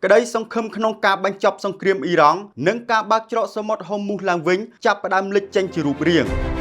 ក្តីសង្ឃឹមក្នុងការបញ្ចប់សង្គ្រាមអ៊ីរ៉ង់និងការបើកច្រកសមុទ្រហូមូសឡើងវិញចាប់ផ្ដើមលេចចេញជារូបរាង។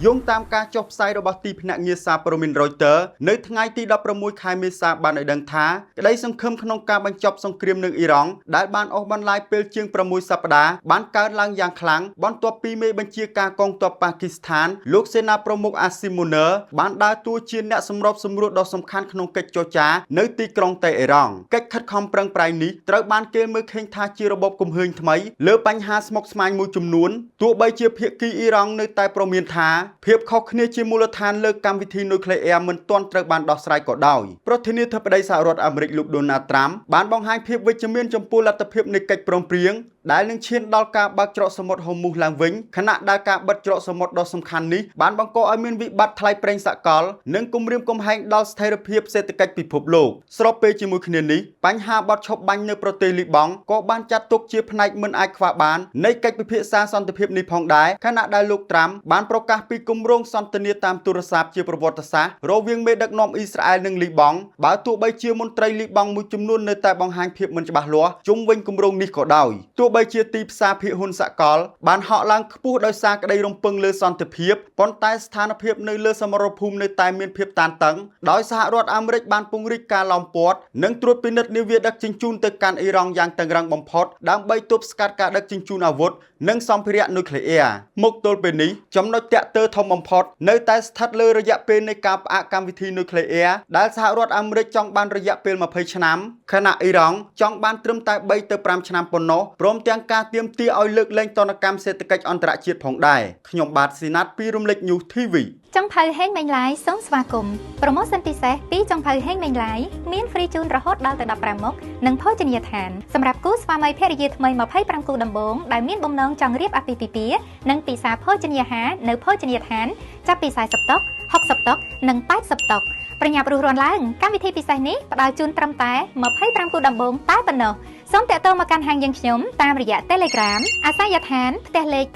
យោងតាមការចុះផ្សាយរបស់ទីភ្នាក់ងារសារព័ត៌មាន Reuters នៅថ្ងៃទី16ខែមេសាបានឲ្យដឹងថាក្តីសង្ឃឹមក្នុងការបញ្ចប់សង្គ្រាមនឹងអ៊ីរ៉ង់ដែលបានអូសបន្លាយពេលជាង6សប្តាហ៍បានកើនឡើងយ៉ាងខ្លាំងបន្ទាប់ពីមេបញ្ជាការកងទ័ពប៉ាគីស្ថានលោកសេនាប្រមុខអាស៊ីមូន័របានដើរតួជាអ្នកសម្របសម្រួលដ៏សំខាន់ក្នុងកិច្ចចរចានៅទីក្រុងតេអេរ៉ង់។ កិច្ចខិតខំប្រឹងប្រែងនេះត្រូវបានគេមើលឃើញថាជារបបគំហើញថ្មីលើបញ្ហាស្មុគស្មាញមួយចំនួនទោះបីជាភាគីអ៊ីរ៉ង់នៅតែប្រមានថាភាពខុសគ្នាជាមូលដ្ឋានលើកម្មវិធីនុយក្លេអ៊ែរមិនទាន់ត្រូវបានដោះស្រាយក៏ដោយ។ ប្រធានាធិបតីសហរដ្ឋអាមេរិកលោកដូណាល់ត្រាំបានបង្ហាញភាពវិជ្ជមានចំពោះលទ្ធភាពនៃកិច្ចព្រមព្រៀងដែលនឹងឈានដល់ការបើកច្រកសមុទ្រហូមូសឡើងវិញខណៈដែលការបិទច្រកសមុទ្រដ៏សំខាន់នេះបានបង្កឲ្យមានវិបត្តិថ្លៃប្រេងសកលនិងគំរាមកំហែងដល់ស្ថិរភាពសេដ្ឋកិច្ចពិភពលោក។ ស្របពេលជាមួយគ្នានេះបញ្ហាបទឈប់បាញ់នៅប្រទេសលីបង់ក៏បានចាត់ទុកជាផ្នែកមិនអាចខ្វះបាននៃកិច្ចពិភាក្សាសន្តិភាពនេះផងដែរខណៈដែលលោកត្រាំបានប្រកាសពីគម្រោងសន្ទនាតាមទូរស័ព្ទជាប្រវត្តិសាស្ត្ររវាងមេដឹកនាំអ៊ីស្រាអែលនិងលីបង់បើទោះបីជាមន្ត្រីលីបង់មួយចំនួននៅតែបង្ហាញភាពមិនច្បាស់លាស់ជុំវិញគម្រោងនេះក៏ដោយ។ ទោះបីជាទីផ្សារភាគហ៊ុនសកលបានហក់ឡើងខ្ពស់ដោយសារក្តីរំពឹងលើសន្តិភាពប៉ុន្តែស្ថានភាពនៅលើសមរភូមិនៅតែមានភាពតានតឹងដោយសហរដ្ឋអាមេរិកបានពង្រីកការឡោមព័ទ្ធនិងត្រួតពិនិត្យនាវាដឹកជញ្ជូនទៅកាន់អ៊ីរ៉ង់យ៉ាងតឹងរ៉ឹងបំផុតដើម្បីទប់ស្កាត់ការដឹកជញ្ជូនអាវុធនិងសម្ភារៈនុយក្លេអ៊ែរ។ មកទល់ពេលនេះចំណុចតាក់ទើធំបំផុតនៅតែស្ថិតលើរយៈពេលនៃការផ្អាកកម្មវិធីនុយក្លេអ៊ែរដែលសហរដ្ឋអាមេរិកចង់បានរយៈពេល20ឆ្នាំខណៈអ៊ីរ៉ង់ចង់បានត្រឹមតែ3ទៅ5ឆ្នាំប៉ុណ្ណោះព្រមទាំងការទាមទារឲ្យលើកលែងទណ្ឌកម្មសេដ្ឋកិច្ចអន្តរជាតិផងដែរ។ ខ្ញុំបាទស៊ីណាតពីរំលេច News TV។ ចុងភៅហេងមេងឡាយសូមស្វាគមន៍ promotion ពិសេសពីចុងភៅហេងមេងឡាយមាន free ជូនរហូតដល់ទៅ15មុខនិងភោជនីយដ្ឋានសម្រាប់គូស្វាមីភរិយាថ្មី25គូដំបូងដែលមានបំណងចង់រៀបអាពាហ៍ពិពាហ៍និងពិសាភោជនីយអាហារនៅភោជនីយដ្ឋានចាប់ពី40តុ60តុនិង80តុប្រញាប់រុះរាន់ឡើងកម្មវិធីពិសេសនេះផ្ដល់ជូនត្រឹមតែ25គូដំបូងតែប៉ុណ្ណោះសូមតាក់ទងមកកាន់ហាងយើងខ្ញុំតាមរយៈ Telegram អាសយដ្ឋានផ្ទះលេខ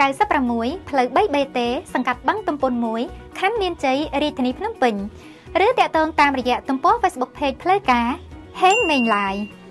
96ផ្លូវ 3BT សង្កាត់បឹងទំពុន1ខណ្ឌមានជ័យរាជធានីភ្នំពេញឬតាក់ទងតាមរយៈទំព័រ Facebook Page ផ្លូវការហេងមេងឡាយ។